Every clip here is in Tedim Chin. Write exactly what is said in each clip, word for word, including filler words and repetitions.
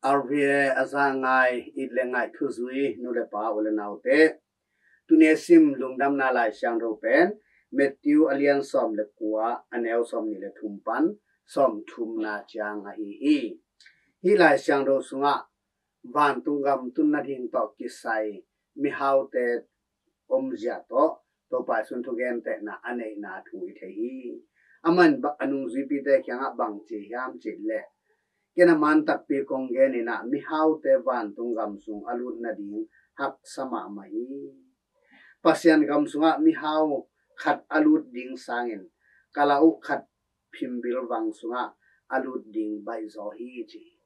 R V A a za ngai it le ngaih thuzui nu le pa u le naute. Tuni a sim lungdamna Lai Siangtho pen Matthew a lian sawm le kua, a neu sawm nih le thum pan sawm thumna ciang ahi hi. Hih Lai Siangtho sungah vantung gam tun nading tawh kisai mihaute omzia tawh Topa Jesu'n thugentehna a neihna thu i thei hi. Aman a nungzuipite kiangah bang ci hiam cih leh, ken a man takpi kong gen in ah, mihaute vantung gam sung a lut nading haksa mahmah hi. Pasian gam sungah mihau khat a lut ding sangin kala uh khat phimbil vang sungah a lut ding baihzaw hi ci.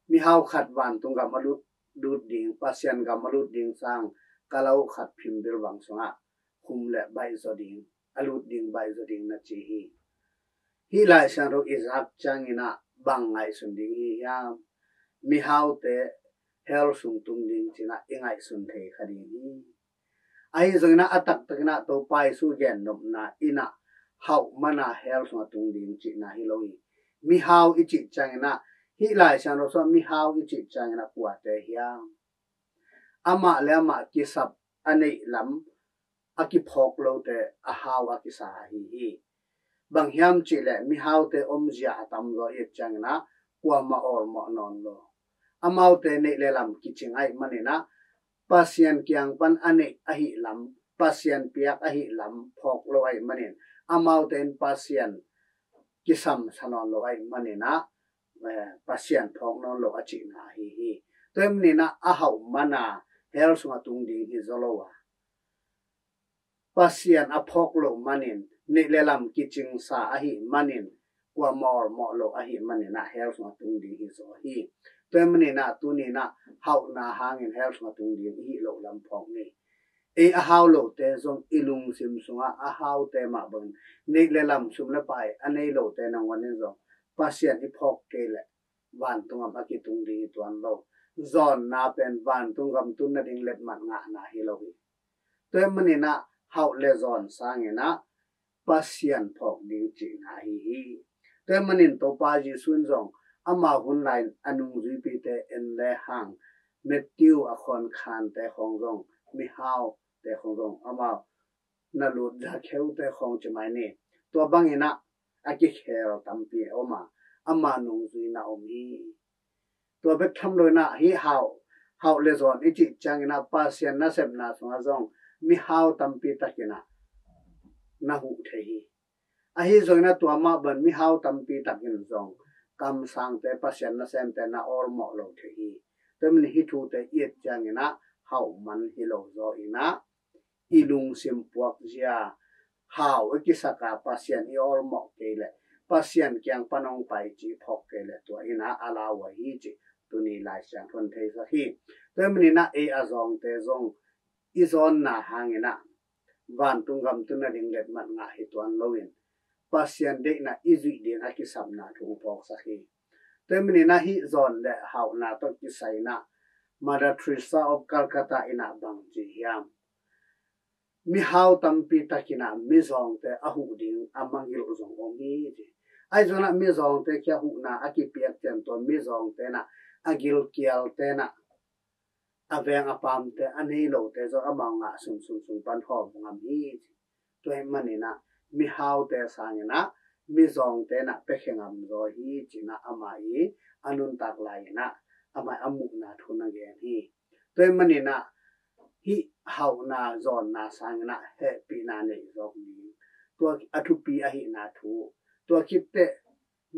Mihau khat vantung gam a lut, lut ding, Pasian gam a lut ding sang kala uh khat phimbil vang sungah khum le baihzaw ding, a lut ding baihzaw ding na ci hi. Hih Lai Siangtho i zak ciangin ah bang ngaihsun ding hi hiam? Mihaute hell sung tung ding ci-in ah i ngaihsun thei kha ding hi. Ahi zongin ah a taktakin ah Topa Jesu gennopna in ah hauh man a hell sungah tung ding cihna hi lo hi. Mihau i cih ciangin ah, hih Lai Siangtho sungah mihau i cih ciangin ah kuate hiam? Amah le amah kisap a neih lam a kiphawk lote a hau a kisa ahi hi. Bang hiam cih leh mihaute omzia a tamzaw i et ciangin ah kuamah awlmawh nawn lo. Amaute neih le lam kicing ahih manin ah Pasian kiang pan a neih ahih lam, Pasian piak ahih lam phawk lo ahih manin, amaute in Pasian kisamsa nawn lo ahih manin ah, eh, Pasian phawk nawn lo a cihna ahi hi. Tua ahih manin ah a hauh man a hell sungah tung ding hi zaw lo a, Pasian a phawk loh manin, neih le lam kicingsa ahih manin, kuamah awlmawh lo ahih manin ah hell sungah tung ding hi zaw hi. Tua ahih manin ah tuni in ah hauhna hangin hell sungah tung ding i hih loh lam phawk ni. Ei a hau lote zong i lungsim sungah a haute mah bangin, neih le lam, sum le pai a nei lote nangawn in zong Pasian i phawk kei leh vantung gam a kitung ding hi tuan lo. Zawnna pen vantung gam tun nading letmat ngahna hi lo hi. Tua ahih manin ah hauh le zawn sangin ah Pasian phawk ding cihna ahi hi. Tua ahih manin Topa Jesu in zong ama hun lai-in a nungzuipite en le hang, Matthew a khawnkhante khawng zong, mihaute khawng zong, amau na lut Zakheute khawng ci mai ni. Tua bangin ah a kikhel tampi a om a, ama nungzuiin a om hi. Tua bek tham lo in ah hih hauh, hauh le zawn i cih ciangin ah Pasian nasepna sungah zong mihau tampi takin ah na huh thei hi. Ahi zongin ah tua mah bangin mihau tampi takin zong kamsangte, Pasian nasemte na awlmawh lo thei hi. Tua ahih manin hih thute i et ciangin ah hauh man hi lo zaw in ah i lungsim puakzia, hau i kisak a Pasian i awlmawh kei leh, Pasian kiang pan hong pai cih phawk kei leh, tua in ah a lau ahi cih tuni Lai Siangtho in theisak hi. Tua ahih manin ah ei a zawngte zong i zawnna hangin ah vantung gam tun nading letmat ngah hi tuan loin, Pasian deihna i zuih ding a kisapna thu hong phawksak hi. Tua ahih manin ah hih zawn le hauhna tawh kisai in ah Mother Teresa of Calcutta in ah bang ci hiam? Mihau tampi takin ah mizawngte a huh ding a mangngilh zong om hi ci. Ahi zongin ah mizawngte kiang huhna a kipiak ciang tua mizawngte in ah, a gilkialte in ah, a veng a pamte, a nei lote zong amau ngah sunsun sung pan hawm ngam hi ci. Tua ahih manin ah mihaute sangin ah mizawngte in ah piakhia ngam zaw hi ci-in ah ama i a nuntak lai-in ah ama i a muhna thu na gen hi. Tua ahih manin ah hih hauhna zawnna sangin ah hehpihna neih zawk ding, tua a thupi ahihna thu, tua khit teh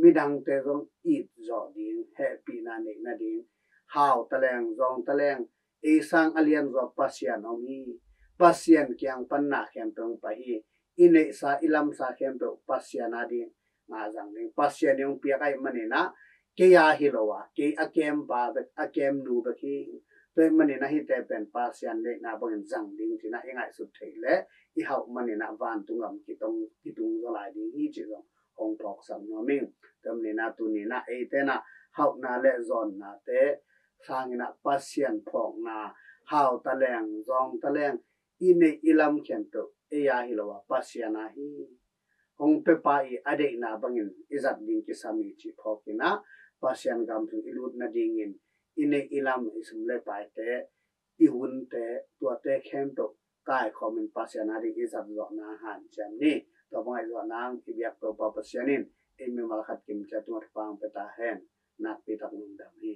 midangte zong it zawh ding, hehpihna neih nading, hau taleng, zawng taleng, ei sang a lianzaw Pasian om hi. Pasian kiang pan na khempeuh hong pai hi. I neihsa, i lamsa khempeuh Pasian a ding ngah zang ding. Pasian in hong piak ahih manin ah, kei a hi lo a, kei a kempa bek, a kemnu bek hi. Tua ahih manin ah hihte pen Pasian deihna bangin zang ding ci-in ah i ngaihsut theih leh, i hauh manin ah vantung gam kitung, kitung zaw lai ding hi cih zong hong phawksak nuam ing. Tua ahih manin ah tuni in ah eite in ah hauhna le zawnnate sangin ah Pasian phawkna, hau taleng, zawng taleng, i neih i lam khempeuh ei a hi lo a, Pasian a hi. Hong piapa i a deihna bangin i zat ding kisam hi cih phawk in ah, Pasian gam sung i lut nadingin i neih i lam, i sum le paite, i hunte, tuate khempeuh kaikhawmin Pasian ading i zat zawhna hanciam ni. Tua bang i zawh nang i biak Topa Pasian in ei mimal khat kim ciat tungah thupha hong pia ta hen. Nakpi tak lungdam hi.